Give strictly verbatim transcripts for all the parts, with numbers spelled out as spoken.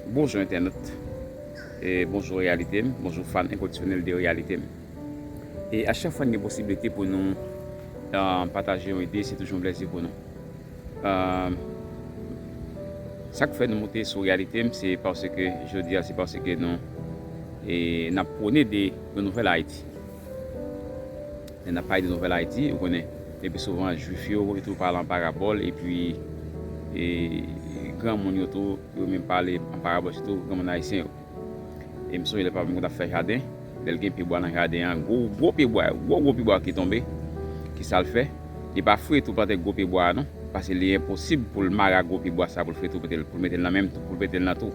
Bonjou entènot, e bonjou Reyalite m, bonjou fan enkondisyonèl de Reyalite m. E a chak fwa n gen posiblite pou nou, ah, pataje yon ide, se toujou yon plèzi pou nou. Ah, sa k fè nou moute sou Reyalite m, se paske jodi a, se paske nou, e, n ap pwone de yon nouvèl Ayiti. Lè n ap pale de nouvèl Ayiti, ou konnen, le pi souvan, jwif yo, yo toujou pale an parabòl, epi, e, granmoun yo tou, yo menm pale an parabòl, sitou granmoun ayisyen yo. E m sonje lè papa m konn ap fè jaden, lè l gen pyebwa nan jaden an, gwo, gwo pyebwa, gwo, gwo pyebwa ki tonbe, ki sa l fè? Li pa fouye tou plante gwo pyebwa a non, paske li enposib pou l mare ak gwo pyebwa sa pou l fouye tou mete l, pou l mete l nan menm tou, pou l mete l nan tou.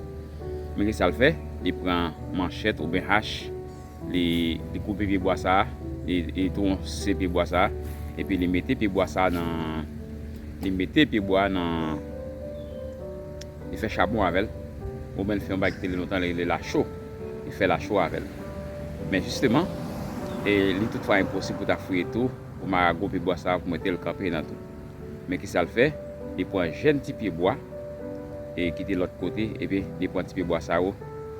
Men ki sa l fè? Li pran manchèt oubyen hach, li, li koupe pyebwa sa, li, li twonse pyebwa sa, epi li mete pyebwa sa nan, li mete pyebwa nan, li fè chabon avè l, oubyen l fè yon bagay ki te rele lontan, li rele lacho, li fè lacho avè l. Men jisteman, e li toutfwa enposib pou ta fouye tou, pou mare gwo pyebwa sa, pou mete l kanpe nan tou. Men ki sa l fè? Li pran jèn ti pyebwa, e ki te lòt kote, epi li pran ti pyebwa sa yo,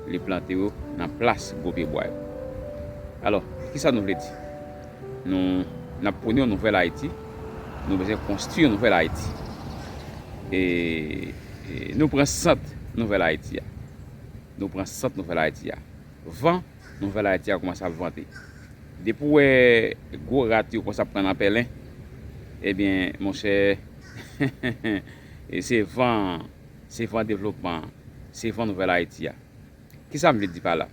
li plante yo nan plas gwo pyebwa yo. Alò, ki sa nou vle di? Nou, n ap pwone yon nouvèl Ayiti, nou bezwen konstwi yon nouvèl Ayiti. E, e nou pran sant nouvèl Ayiti a. Nou pran sant nouvèl Ayiti a. Van nouvèl Ayiti a kòmanse ap vante. Depi w wè gwo rat yo kòmanse ap pran nan pèlen, ebyen, monchè, e se van, se van devlopman an, se van nouvèl Ayiti a. Ki sa m vle di pa la?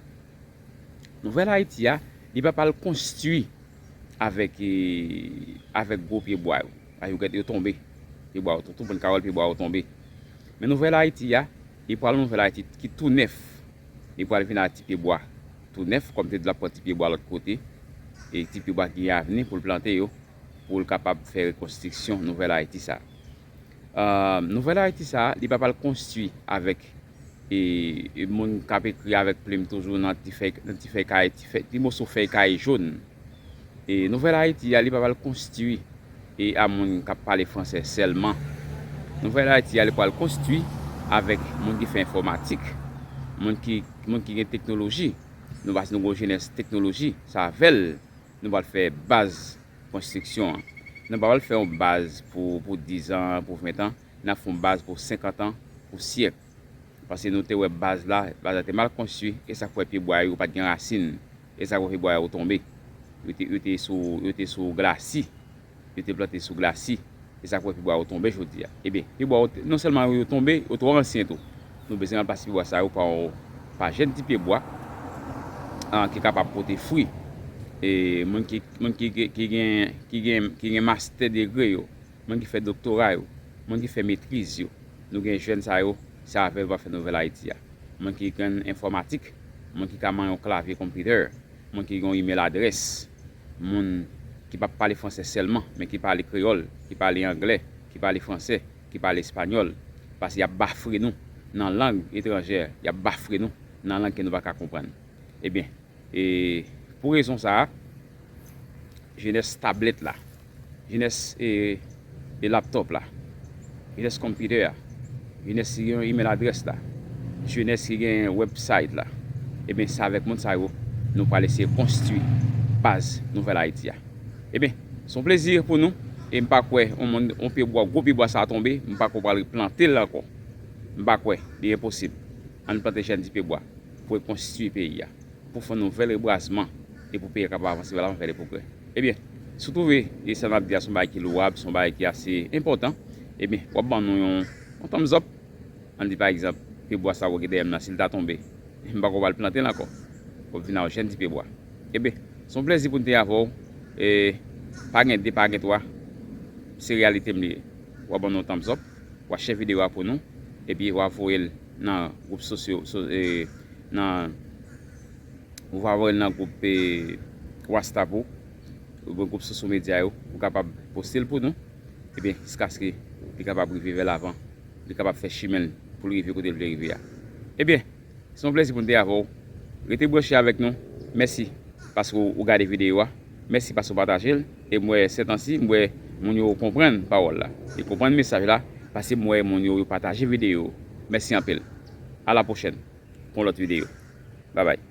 Nouvèl Ayiti a, li pa pral konstwi avèk, e, avèk gwo pyebwa yo. A, yo gèt, yo tonbe. Pyebwa yo, tout, tout moun ka wè l, pyebwa yo tonbe. Men nouvèl Ayiti a, li pral yon nouvèl Ayiti ki tou nèf. Li pral vin ak ti pyebwa tou nèf, kòm te di l ap pran ti pyebwa lòt kote, e ti pyebwa ki gen avni pou l plante yo, pou l kapab fè rekonstriksyon nouvèl Ayiti sa. Ah, nouvèl Ayiti sa, li pa pral konstwi avèk, e, e moun k ap ekri avèk plim toujou nan ti fèy, nan ti fèy kay, ti fèy, ti moso fèy kay jòn. E nouvèl Ayiti a, li pa pral konstwi, e, a moun k ap pale fransè sèlman. Nouvèl Ayiti a, li pral konstwi avèk moun ki fè enfòmatik, moun ki, moun ki gen teknoloji. Nou, paske nou gen yon jenès teknoloji, se avè l nou pral fè baz konstriksyon an. Nou pa pral fè yon baz pou, pou diz an, pou ven an, n ap fè yon baz pou senkant an, pou syèk. Paske nou te wè baz la, baz la te mal konstwi, e sa k fè pyebwa yo pa t gen rasin, e sa k fè pyebwa yo tonbe. Yo te, yo te sou, yo te sou glasi, yo te plante sou glasi, e sa k fè pyebwa yo tonbe jodi a. Ebyen, pyebwa yo, non sèlman yo tonbe, yo twò ansyen tou. Nou bezwen ranplase pyebwa sa yo pa, pa jèn ti pyebwa, ah, ki kapab pote fwi. E moun ki, moun ki, ki gen, ki gen, ki gen mastè degre yo, moun ki fè doktora yo, moun ki fè metriz yo. Nou gen jèn sa yo, se avè yo pral fè nouvèl Ayiti a. Moun ki gen enfòmatik, moun ki ka manyen yon klavye konpitè, moun ki gen yon imèl adrès, moun ki p ap pale fransè sèlman, men ki pale kreyòl, ki pale anglè, ki pale fransè, ki pale espanyòl. Paske y ap bafre nou nan lang etranjè, y ap bafre nou nan lang ke nou pa ka konprann. Ebyen, e pou rezon sa a, jenès tablèt la, jenès, e, e laptòp la, jenès konpitè a, jenès ki gen imèl adrès la, jenès ki gen website la, ebyen, se avèk moun sa yo nou pral eseye konstwi baz nouvèl Ayiti a. Ebyen, se yon plezi pou nou, e m pa kwè yon moun, yon pyebwa, gwo pyebwa sa a tonbe, m pa kwè w pral replante l ankò. M pa kwè, li enposib. Ann plante jèn ti pyebwa pou rekonstwi peyi a, pou fè yon nouvèl rebwazman e pou peyi a kapab avanse pa lavan fè de pwogrè. Ebyen, si w twouve, e sa n ap di a se yon bagay ki lwab, se yon bagay ki ase enpòtan, ebyen, w ap ban nou yon, yon thumbs up. Ann di pa egzanp, pyebwa sa w wè ki dèyè m nan, si l ta tonbe, m pa kwè w pral plante l ankò. W ap vin ak yon jèn ti pyebwa. Ebyen, se yon plezi pou n te avè w. E pa gen de, pa gen twa. Se Reyalite m li ye. W ap ban nou yon thumbs up. W a share videyo a pou nou, epi w a voye l nan gwoup sosyo, so, e, nan, w a voye l nan gwoup, e, WhatsApp ou, oubyen gwoup sosyo medya yo, pou kapab poste l pou nou, ebyen, jiskaske li kapab rive vè lavan, li kapab fè chimen l pou l rive kote l vle rive a. Ebyen, se yon plezi pou n te avè w. Rete branche avèk nou. Mèsi paske w, w gade videyo a. Mèsi paske w pataje l. E m wè, sètansi, m wè moun yo konprann pawòl la. Yo konprann mesaj la. Paske m wè moun yo, yo pataje videyo. Mèsi anpil. A la pwochèn pou yon lòt videyo. Babay.